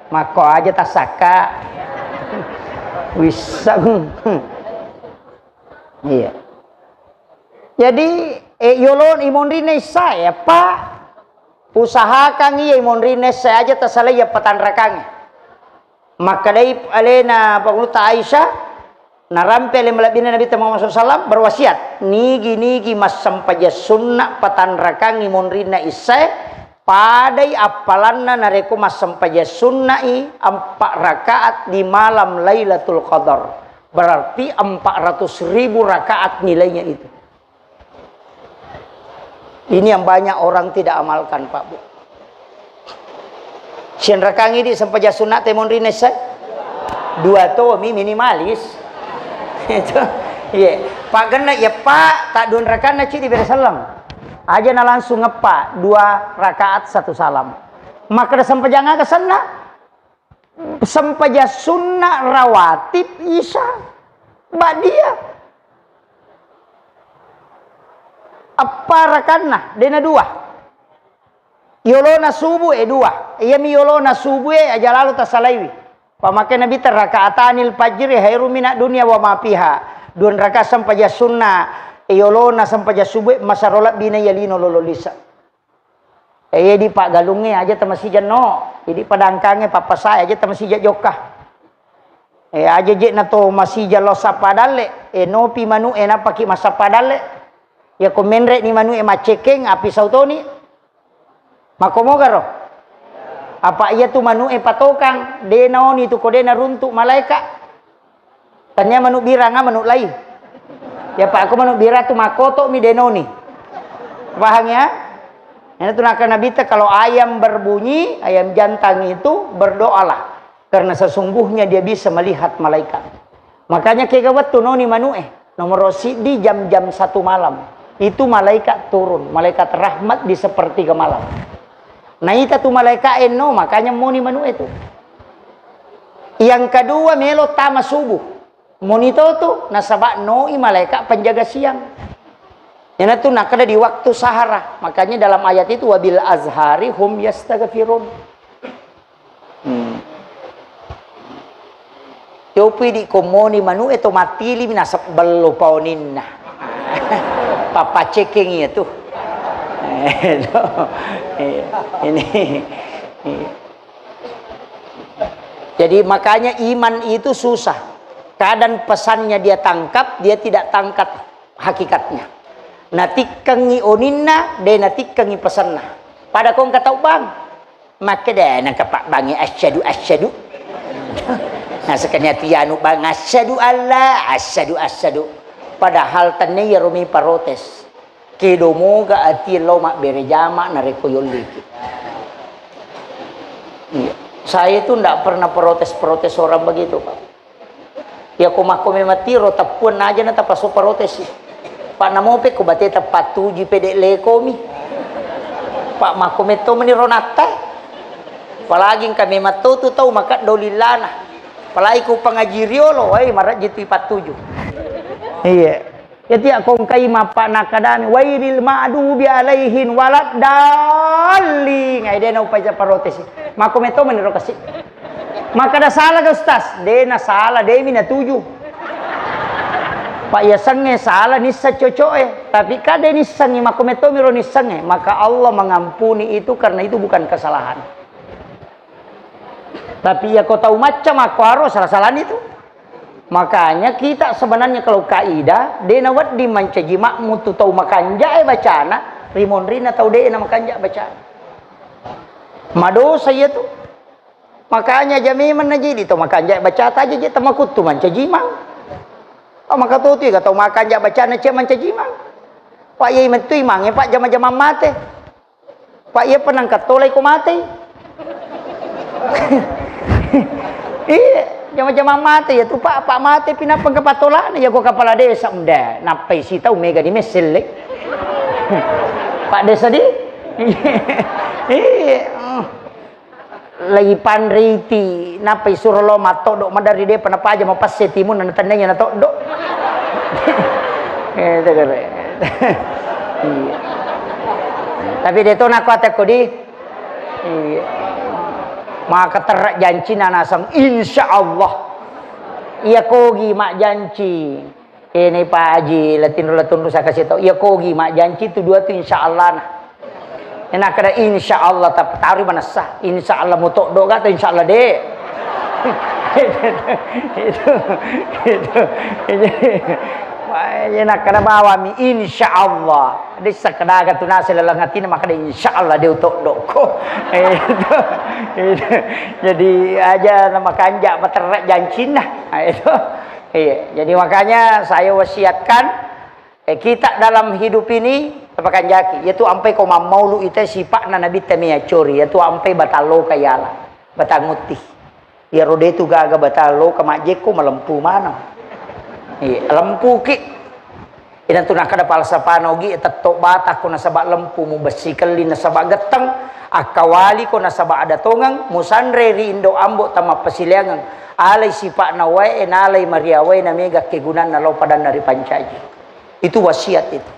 Makko aja tasakka. Wisseng. Iya. Jadi, eh, yolo imonrinna issae, Pak. Usahakan iya imonrinna issae aja tasalai iya patanrakangnge. Makkedai alena Pangulutta Aisyah, narampe ale malebbina Nabitta Muhammad sallallahu alaihi wasallam berwasiat, nigi-nigi massempajang sunna patanrakangngi monrinna issae, padai appalanna narekko massempajang sunnai empat rakaat di malam Lailatul Qadar. Berarti empat ratus ribu rakaat nilainya itu. Ini yang banyak orang tidak amalkan, Pak Bu. Sianrakangngi di sempajang sunna te monri nessa? Dua tomi minimalis. Itu. Iya. Pak genna ya Pak, tak dua rakanna cidi bere sallam. Aja na langsung ngepa dua rakaat satu salam. Maka ada sempajang aga senna? Sempajang sunna rawatib isya ba'diyah. Eppa rakanna, dena dua. Yolona subuh e dua. Iyami yolona subuh e aja lalo tasalaiwi. Pamake Nabitta, "Rakaatanil fajri khairum minad dunya wa ma fiha." Dua rakaat sempajang sunna, yolona sempajang subuh, masero lebbina iya lino lolo lise. Eh, iya di paggalungnge aja tamasija no. Jadi padangkangnge pappasae aja tamasija jokka. Eh, aja je na to masija lo sappa dalle, eh, nopi manu'e nappaki massappa dalle. Yako menre ni manu'e maccekeng, api sautoni. Makkomogaro? Apa iya tu manu'e patokang, de naoni tu ko de naruntu malaeka. Tania manu biranga manu lai. Ya Pak, aku manu bira tu makoto mi denoni. Paham ya? Ini tu nakal Nabi ta, kalau ayam berbunyi, ayam jantan itu berdoalah. Karena sesungguhnya dia bisa melihat malaikat. Makanya kega wettu noni manu'e. Nomor siddi jam-jam satu malam. Itu malaikat turun, malaikat rahmat di sepertiga malam. Naita tu malaika enno, makanya moni manu'e tu. Yang kedua melo tama subuh. Moni to tu, nasaba noi malaika penjaga siang. Yana tu nakada di waktu sahara. Makanya dalam ayat itu, "Wabil azhari hum yastaghfirun." Hmm. Yopi di komoni manu'e to matili mi nasebbello paoninna. Papacekeng iya tu. Eh, to. Eh, ini. Jadi makanya iman itu susah. Kadang pesannya dia tangkap, dia tidak tangkap hakikatnya. Natikkengi oninna, de natikkengi pesanna. Pada kong katau bang. Makkeda nengka pabbangnge, "Asyhadu, asyhadu." Nasekani atu yanu bang, "Asyhadu alla, asyhadu, asyhadu." Padahal tenne iyaro mi protes. Kedo moga ati lao mabbere jama narekko yolliki. Iya. Saya itu ndak pernah protes-protes orang begitu, Pak. Iya ko makko memang tiro teppuan aja na tapaso protes. Pak namope ko bate tepattuji pede lekomi. Pak makko metto meni ronatta. Apalagi engka memang to tu tau makaddo lillana. Apalagi ko pangaji riolo, wai marajji tu ipattuju. Iya. Jadi kongkai mappa nakadami, "Wairil ma'dubi alaihin waladdallin." Ngai dena upaja parotesi. Mako metto meniro kasi. Makada salah ke Ustaz? Dena salah, demi natuju. Pak yasengnge salah nissa cocoe. Tapi kade nissengi mako metto miro nissengnge. Maka Allah mengampuni itu karena itu bukan kesalahan. Tapi iya ko tau macca makko aro salah-salani tu. Makanya kita sebenarnya kalau kaidah, de nawedding mancaji makmu tu tau makanja'e bacana, rimonrinna tau de na makanja bacana. Madosa iya tu. Makanya aja memang najidi tau makanja'e bacata aja je tamakuttu mancaji imang. Oh, maka tu tiga tau makanja bacana cia mancaji imang. Pak yai mettu imangnge pak jama-jamang mate. Pak, iya penang katolai ko matei. Iya, jama-jama mate ya tu, Pak, Pak mate pinapang ke patolana ya ko kepala desa mda, nappai sitau mega di meselle. Pak desa di? Iya. Lagi panriti, nappai suro lo matoddo madari depa napaja mapasse timun na tennanya natoddo. Eh, tegere. Iya. Tapi de to nako atekko di. Iya. Maka terra jancina naseng, insya Allah. Iya kogi mak janci. Ini Pak Haji, latinro latunru saya kasih tahu. Iya kogi mak janci tu dua tu insya Allah nah. Enak kada insya Allah tapi taruh manessa. Insya Allah mutoddo gak atau insya Allah de. Itu, itu, itu. Wah, enak kada bawa mi insya Allah. Dessa kedaga tu nasi laleng atina, maka de insya Allah de utoddo ko. Itu, itu. Jadi aja nama kanja materrek jancinna. Nah, itu. Iya, jadi makanya saya wasiatkan, eh, kita dalam hidup ini, tapakanjaki, yaitu ampai ko mammaulu ita sipakna Nabi Temia Cori, yaitu ampai batalloka yala, batangutti. Iyaro detu gaga batalloka majjekko malempu maneng. Iya, lempuki. Inatu nakkeda falsafana Ogi, tetto bata ko nasaba lempu, mubessi kelli nasaba getteng, akkawali ko nasaba ada tongeng, musanre ri indo ambo tamappasileangeng, alai sipakna wae, nalai maria wae, namega kegunanna lao padanna ripancaji. Itu wasiat itu.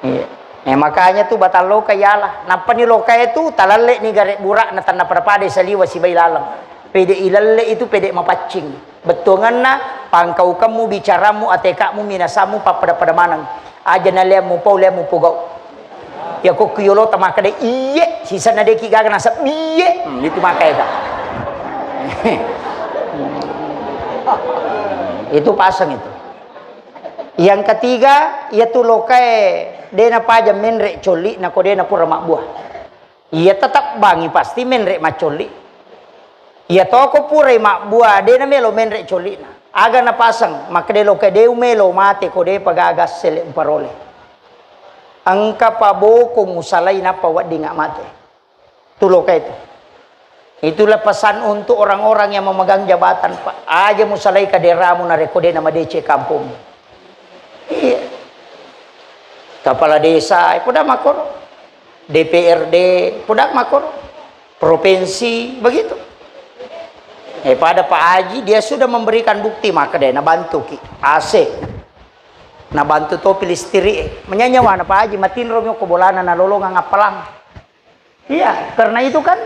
Iya. Eh, makanya tu batalloka yala. Nappani lokae tu talalle ni gare burak na tanna pada-pada saliwa sibai laleng. Pede ilelle itu pede mapaccing. Bettuanganna, pangkaukemmu, bicaramu, atekakmu, minasammu, pappada-pada maneng. Aja naleammu pau, leammu pogau. Ya kokku yolo ta makkeda, "Iye," sisenna deki gaga nasab, "Iye." Hmm, itu maka ega. Itu paseng itu. Yang ketiga, iya tu lokae dena paja menre colli, nako dena pura mabbua. Iya tetap bangi pasti menre maccolli. Iya toko purai mabbua, dena melo menre collina. Aga napaseng, makkeda lokae de umelo mate ko depa gaga sele umparole. Engka paboko musalai nappa weddingnga mate. Tu loka itu. Itulah pesan untuk orang-orang yang memegang jabatan, Pak. Aja musalai kaderamu narekko de namadeceng kampungmu. Iya. Kepala desa, eh, poda makkoro. D P R D, poda makkoro. Provinsi, begitu. Eh, pada Pak Haji, dia sudah memberikan bukti, maka dia nabantu ki. A C. Nabantu topi listrik. Menyanyawana Pak Haji, matinro mi ko bolana nalolongang appalang. Iya, karena itu kan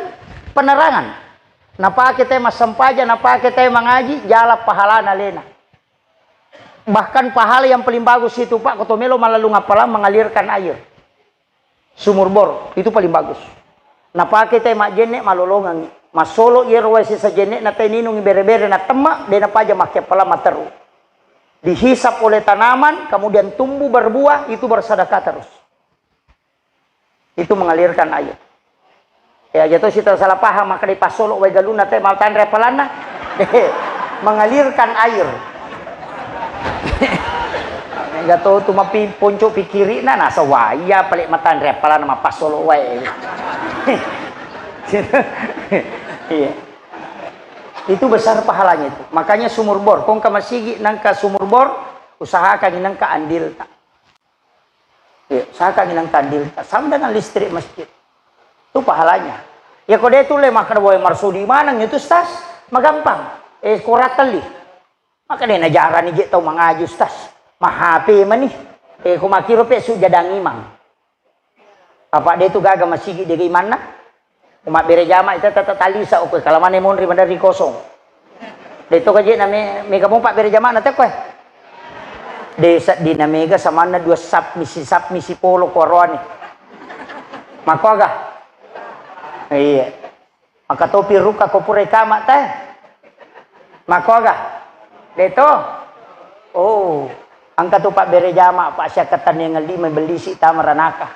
penerangan. Napake te massempajang, napake te mangaji, jala pahalana lena. Bahkan pahala yang paling bagus itu, Pak, ko to melo mallalung appalang, mengalirkan air. Sumur bor, itu paling bagus. Napake te majjenne malolongangi. Massolo iyero wae sesa jenne na te ninungi bere-bere na temma, de napaja makke appalang matteru. Dihisap oleh tanaman, kemudian tumbuh berbuah, itu bersedekah terus. Itu mengalirkan air. Ya, aja to sita salah paham, maka dipassolo wae galunna te matanre appalanna. Mengalirkan air. Enggak tahu tu mapi ponco pikirina, nasa waya pale matanre appalanna mapassolo wae. Iya. Itu besar pahalanya itu. Makanya sumur bor, kongka masigi nangka sumur bor, usahakan nangka andil ta. Iya, saka nginang kandil, sama dengan listrik masjid. Itu pahalanya. Ya, ko de tulle makkeda, "Woi, marsudi maneng itu, Ustaz." Magampang. Eh, ko rattelli. Maka de najarani je tau mangaji, Ustaz. Mahape mani. Eh, ko makkiro pe sujadang imang. Apa de tu gaga masigi de imanna? Ko mabbere jama ita tata talisa okko, kalamane monri maderri kosong. De to kaje na me-, mega mo pabbere jama na tekko e. De seddina mega samanna dua sap misi, sap misi polo ko aroane. Makko aga? Iya. Maka topi ruka ko pura ikama te. Makko aga? De to? Oh, engka tu pabbere jama, pa siakkatenni yang lima bellisi tama ranaka.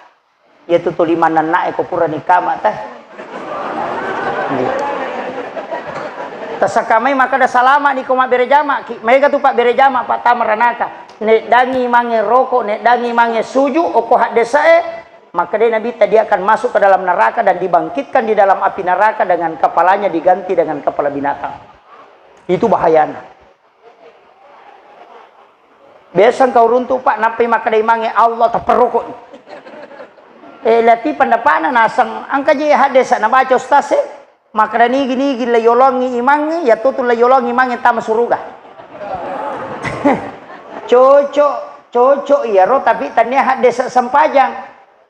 Iya tu tuli mannannae ko purani kama teh. Tasakamai makkeda salama ni ko mabbere jama ki. Maega tu pabbere jama pattama ranaka. Neddangi mange roko, neddangi mange suju, okko haddesae, makkeda Nabitta, dia akan masuk ke dalam neraka dan dibangkitkan di dalam api neraka dengan kepalanya diganti dengan kepala binatang. Itu bahayana. Biasa engka uruntu, Pak, nappai makkeda imangnge, "Allah, tapperrokok." Eh, lati pendapatna naseng, engka je haddesa nabaca ustaz e, makkeda nigi-nigi layolongi imangnge, yattu tu layolongi imangnge tama suruga. Cocok, cocok iyaro, tapi tania haddesa sempajang.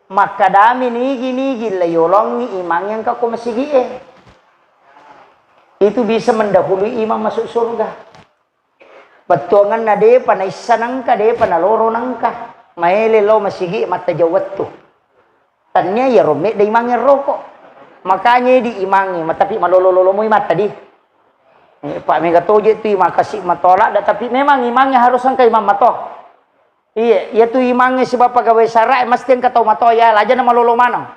Makkedami nigi-nigi layolongi imangnge engka ko masigi e. Itu bisa mendahului imang masuk surga. Bettuangenna depa naissa nengka, depa naloro nengka. Maele lao masigi mattajau wettu. Tania iyaro medda imangnge roko. Makanya di imangnge, ma-, tapi malolo-lolo moi matta di. Eh, Pak, mega toje tu imang kasi matoa ladda, tapi memang imangnge harus engka imang matoa. Iya, iya tu imangnge sibawa pegawai sara e mesti engka tau matoa ya, lajana malolo maneng.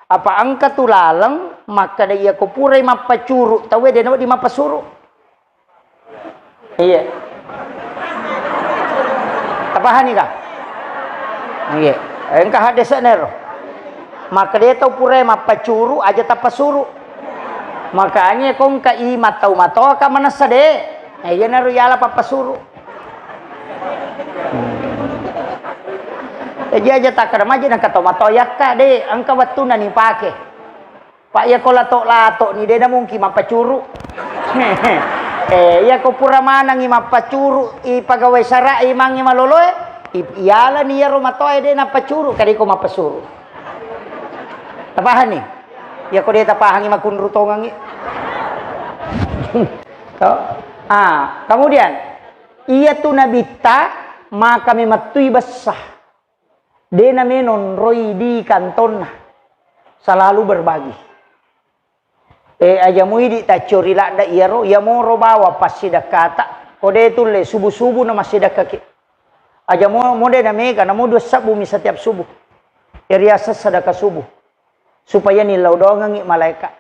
Apa engka tu laleng makkeda iya ko purai mappacuru tauwe de nawedding mappasuru. Iya. Tapahani ka? Iya. Engka haddese'na ero. Makkeda tau purai mappacuru aja tappasuru. Makanya ko engka i mattau matoa ka manessa de. Eh, iyanaro yala pappasuru. Jaji aja takkeda maji nengka tau matoa yakka de, engka wettunna nipake. Pak, iya ko lato-lato ni de namungki mappacuru. Eh, iya ko pura manengi mappacuru i pegawai sara e imangnge maloloe, i-, iyalani iyaro matoa e de nappacuru, kadiko mappasuru. Tapahanni? Iya ko de tapahangi makunru tongengi. To? Ah, kemudian, iya tu nabitta maka memettui bessa. De name nonroi di kantonna. Selalu berbagi. Eh, aja muidi taccori ladda iyaro, iya moro bawa passidakkata. Ko de tulle subuh-subuh na massidakkaki. Aja mo, mo de na mega, namo dua sabbu mi setiap subuh. Iriaseng sedekah subuh. Supaya nillau doangengngi malaeka.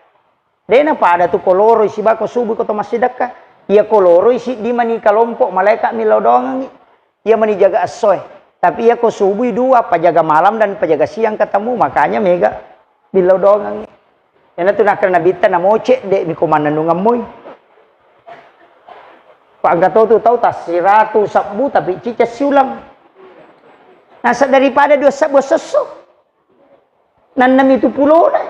De na pada tu ko loroi siba ko subuh ko to massidekka. Iya ko loroi siddi mani kalompok malaeka millau doangengngi. Iya mani jaga essoe. Tapi iya ko subui dua, pajaga malam dan pajaga siang ketemu, makanya mega millau doangengngi. Iyana tu nakkeda nabitta namo cedde mi ko mannennungeng moi. Pak engka to tu tau tassiratu sabbu tapi ciceng siulang. Nasa daripada dua sabbu sesso. Nannemi tu pulona.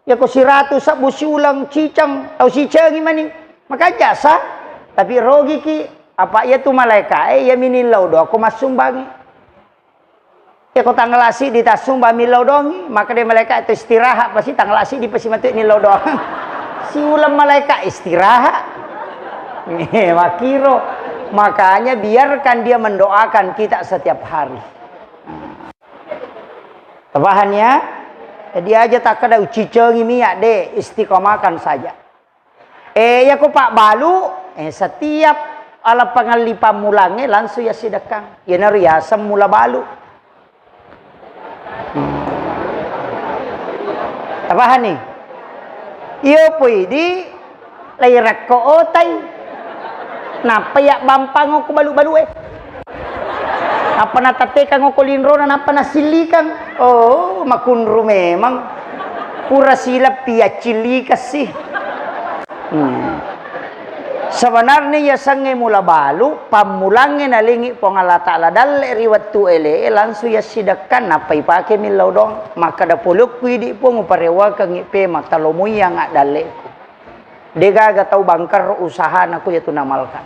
Yako siratu sabbu siulang ciceng, tau sicengi mani. Maka jasa, tapi rogiki. Apa iya tu malaeka e, iya minillau doa ko massumbangi. Yako tanggal asi di tassumba millau doangi, maka de malaeka itu istirahat, pasti tanggal asi di pasti matu nillau doang. Siulang malaeka istirahat. Eh, makiro. Makanya biarkan dia mendoakan kita setiap hari. Tapahan ya? Jadi aja takkeda ucicengi miak de, istiqomahkan saja. Eh, yako pabbalu, eh, setiap ala pangalli pammulangnge langsung yassidekkang. Iyanaro yaseng mula balu. Hmm. Tapahanni? Iyo pui di lairakko otai. Nappa iyabbampang ko balu-balue. Nappa natattekang ko linrona, nappa nasillikang. Oh, makunru memang. Pura silappi accillikassi. Hmm. Sebenarnya yasengnge mula balu, pammulangnge nalengi Puang Allah Ta'ala dalle ri wettu ele, langsung yassidekkan, nappa ipake millau doang. Makkeda polokku idi Puang, uparewakengngi pema, talomoiang addalleku. Degaga tau bangkar usahana ku yatu namalkan.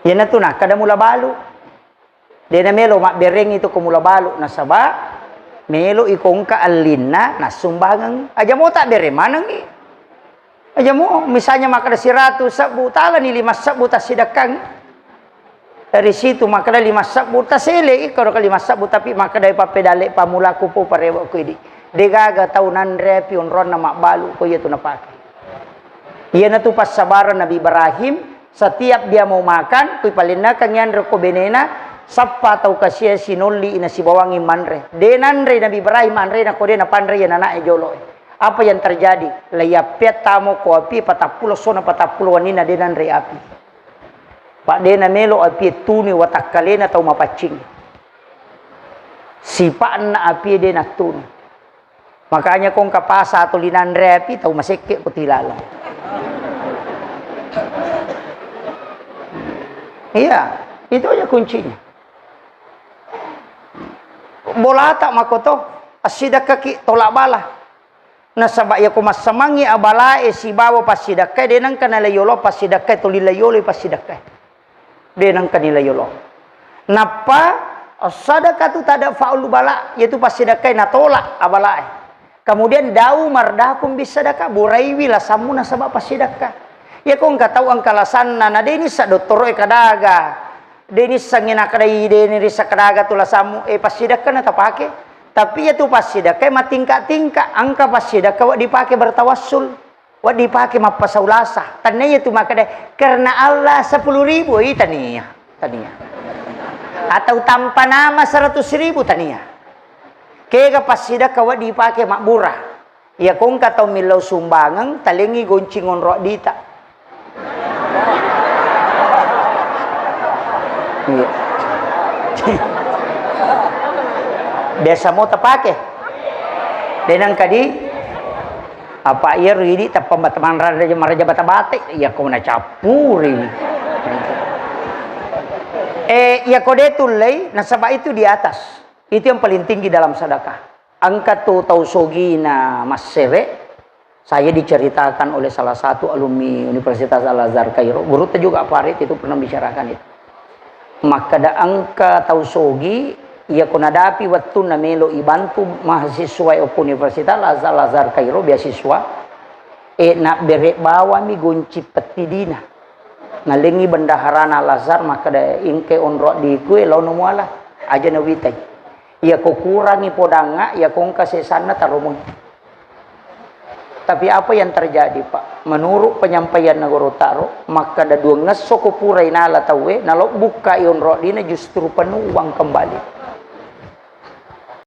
Iyanatu nakkeda mula balu. Dena melo mabberengi tu ko mula balu nasaba melo iko engka allinna nassumbangeng. Aja mo tabbere manengi. Aja mo misalnya makkeda siratu sebbu, talani lima sebbu tassidekkangi. Dari situ makkeda lima sebbu, tasele i koro ke lima sebbu, tapi makkeda pappedalle pamulaku po parewa ku idi. Degaga tau nanre api onronna mabbalu ko iya tu napake. Iyanatu passabareng Nabi Ibrahim, setiap dia mau makan, kui palennakang yanre ko benena, sappa tau kasia sinolli ina sibawangi manre. De nanre Nabi Ibrahim anrena ko de napanre iya nanae jolo. Apa yang terjadi? Layappea tamo ko api patappulo sona patappulo waninna de nanre api. Pak, de namelo api tunu watakkalena tau mapaccing. Sipa'na api de nattunu. Makanya kong kapasa atau linanre api tau masekke ko tilalang. Iya, itu aja kuncinya. Bolata makoto, assidakkaki tolak bala. Nasaba iyako massamangngi abalae sibawa passidakkae, de nengka nalai yolo passidakkae, tuli lai yolo passidakkae. De nengka nilai yolo. Nappa sadakatu tadfa'ul bala, yaitu passidakkae natolak abalae. Kemudian dau mardakun bisadaka, buraiwi lasammu nasaba passidakka. Iyako engka tau engka lasanna, na de nissa dottoroe kadaga. De nissengngi nakkadai, de nirisseng kadaga tu lasammu, eh, passidakka na tapake. Tapi iya tu passidakka matingka-tingka, engka passidakka wedding pake bertawassul, wedding pake mappasau lasa. Tania iya tu makkada, "Karena Allah sepuluh ribu," ih, tania, tania. Atau tanpa nama seratus ribu, tania. Kega passidakka wedding pake mabbura. Iya kongka tau millau sumbangeng, talengi goncing onro dita. Iya. Biasa mo tapake. Denang kadi apa iya ridi tappa mata manra maraja bata bate, iya ko na cappuri. Eh, iya ko de tullei nasaba itu di atas. Itu yang paling tinggi dalam sedekah. Engka tu tau sogina massere, saya diceritakan oleh salah satu alumni Universitas Al-Azhar Kairo, gurutta juga Farid itu pernah bicarakan itu. Makkada engka tau sogi, Iyako nadapi wettunna melo ibantu mahasiswa e okko Universitas Al-Azhar, Al-Azhar Kairo, beasiswa, e, nabbere bawami gonci pettidina. Nalengi bendaharana Al-Azhar makkeda, "Engke onro addiku e, laono muala, aja nawitai. Iyako kurangi podangnga, iyako engka sesanna taromoi." Tapi apa yang terjadi, Pak? Menurut penyampaianna Guru Taro, makkeda duangngesso ko pura inala tauwe, nalobbukkai onro addina justru penuh uang kembali.